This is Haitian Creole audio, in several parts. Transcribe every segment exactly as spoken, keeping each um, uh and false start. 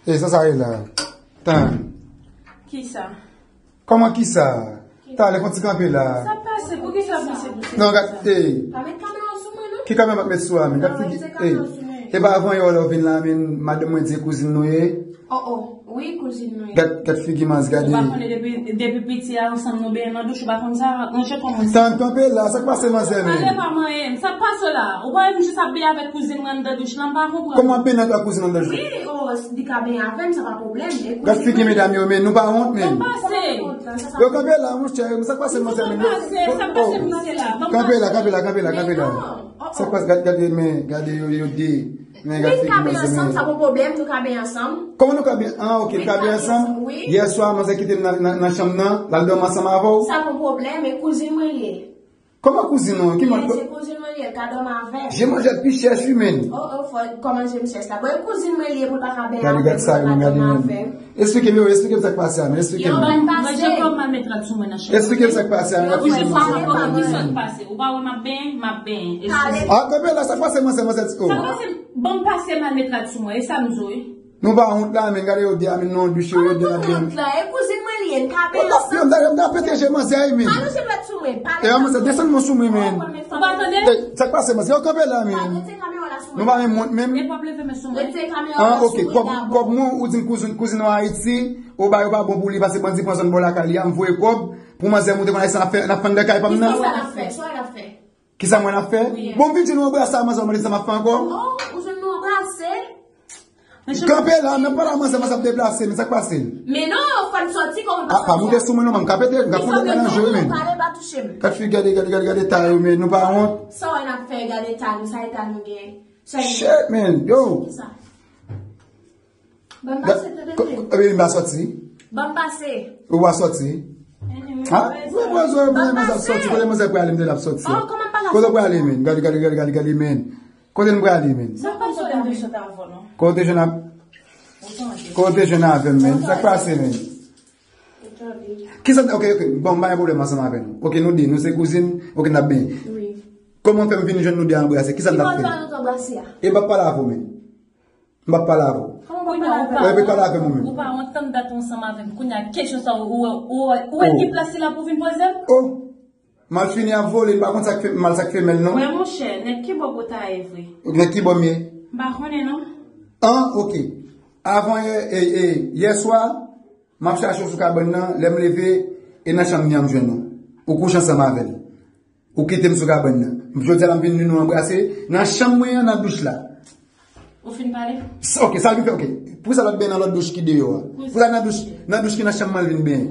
E sa sa ye la? Tan. Kisa? Kòman kisa? Talè, fon ti kanpe la. Sa pase? Poukisa pase pou se? Non, gad, ey. Pa met kamera sou mwen, non. Ki kamera m ap met sou a, men? Gad figi, ey. E pa avan yè w lè w vin la, men madanm mwen di kouzin nou ye. Oh, oh. Wi, kouzin nou ye. Gad, gad figi manz, gade. Ou pa konnen depi, depi piti a ansanm nou benyen nan douch, ou pa konn sa? Ranje kò mwen. Tan, kanpe la, sa k pase manzè, men? Pale pa manyen, sa k pase la? Ou pa wè m jis ap benyen avèk kouzin mwen anndan douch la, m pa konprann. Kòman ap benyen avèk kouzin anndan douch la? Wi, oh, li ka benyen avè m, sa pa pwoblèm. Gad figi medam yo, men nou pa wont, men. Ban m pase. Yo, kanpe la, monchè, sa k pase manzè, men? Sa k pase, sa k pase pou se la? Kanpe la, kanpe la, kanpe la, kanpe la. Sa k pase, gad, gade, men, gade yo, yo de. Men gad figi manzè, men. Sa pa pwoblèm, nou ka benyen ansanm. Kòman nou ka benyen? Ah, ok, nou ka benyen ansanm? Wi. Yè swa, manzè kite m nan, nan, nan chanm nan, l al dòmi ansanm avè w. Sa pa pwoblèm, e kouzin mwen li ye. Kòman kouzin ou? Ki mwen? Yes, se kouzin mwen li ye, l ka dòmi avè m. Je manzè pi chèch wi, men. Oh, oh, fò kòman je m chèch la. Bon, e kouzin mwen li ye pou l pa ka benyen avè m, pou l pa ka dòmi avè m. Esplike m, yo, esplike m sa k pase a, men, esplike m. Yo, ban m pase. Mwen, Jean Paul mal met rad sou mwen nan chanm. Esplike m sa k pase a, men, esplike m sa k pase a. Ou pa wè m ap benyen, m ap benyen. Esplike m. Ah, kanpe la, sa k pase, manzè, manzè, oh. Sa pase, ban m pase mal met rad sou mwen, e sa m di w, wi. Nou pa wont la, men, gade yo de a, men, non, douch yo, yo de la, men. Wont la, e kouzin mwen li ye, n ka benyen ansanm. Yo, m ta, m ta pete je manzè, men. Alonje rad sou mwen, pale. E, manzè, desann mwen sou mwen, men. Ou pa tande? Ey, sa k pase, manzè? Yo, kanpe la, men. Rete kamera la sou mwen. Nou pa menm wont, menm. E p ap leve men sou mwen. Rete kamera la sou mwen dabò. Ah, ok. Kòb, kòb mwen, ou di m kouzin, kouzin an Ayiti. Ou ba yo pa bon pou li, paske bandi pran zòn bò lakay li a, m voye kòb pou manzè moute konn Ayisyen ap fè, n ap fè anndan kay pa m nan. Kisa n ap fè? Sa n ap fè? Kisa mwen ap fè? Wi. Bon, m vin jwenn nou anbrase a, manzè, w mande m sa m ap fè ankò? Oh, ou jwenn nou anbrase? Kanpe la, men pa la, manzè, manzè ap deplase, men sa k pase? Men non, fò n sòti, kòman n pa sòti a? Ah, pa moute sou mwen non, man, m ka pete, m ka fout nan jwe, men. Pale, pa touche m. Gad fi, gade, gade, gade, gade ta yo, men nou pa wont. Sa w wè n ap fè, gade ta nou, sa eta nou gen. Shit, man, yo. Kisa? Ban m pase, tande byen. Ebyen, m pa sòti. Ban m pase. Ou pa sòti? Ha? Mwen pran zò, mwen, mwen ap sòti. Kote manzè prale, m te l ap sòti. Oh, kòman m pa ka sòti? Kote w prale, men? Gade, gade, gade, gade, gade, men. Kote m prale, men? Sa pa sòti avè m. Kote w te jwenn ap-, kote w te jwenn avè m, men? Sa k pase, men? Kisa, ok, ok. Bon, m pa gen pwoblèm ansanm avè nou. Ok, nou de, nou se kouzin, ok, n ap benyen. Wi. Kòman w fè m vin jwenn nou de anbrase? Kisa n t ap fè? Ki kote nou t anbrase a? E m p ap pale avè w, men. M p ap pale avè w. Kòman w p ap pale avè m? Ou pa wont, tann dat ou ansanm avè m. Kounye a, kesyon sa, ou, ou, ou, ou wè ki plas li la pou vin poze m? Oh! Malfini ap vole, li pa konn sa k fè mal, sa k fè mal, non. Mwen, monchè, nèg ki bò w ta ye vre? Nèg ki bò m ye? M pa konnen, non. Ah, ok. Avan yè, e, e, yè swa, m ap chache w sou kabann nan, lè m leve, e nan chanm li an m jwenn ou. Ou kouche ansanm avè l. Ou kite m sou kabann nan. Jodi a la m vin nou anbrase nan chanm mwen an, nan douch la. Ou fin pale? S-, ok, sa l vin fè, ok. Pou sa l ap benyen nan lòt douch ki deyò a? Pou sa nan douch, nan douch ki nan chanm mwen l vin benyen.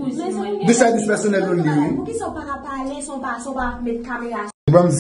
Douch sa e douch pèsonèl nou li ye, wi. Poukisa w pa ka pale, san w pa, san w pa met kamera? Ban m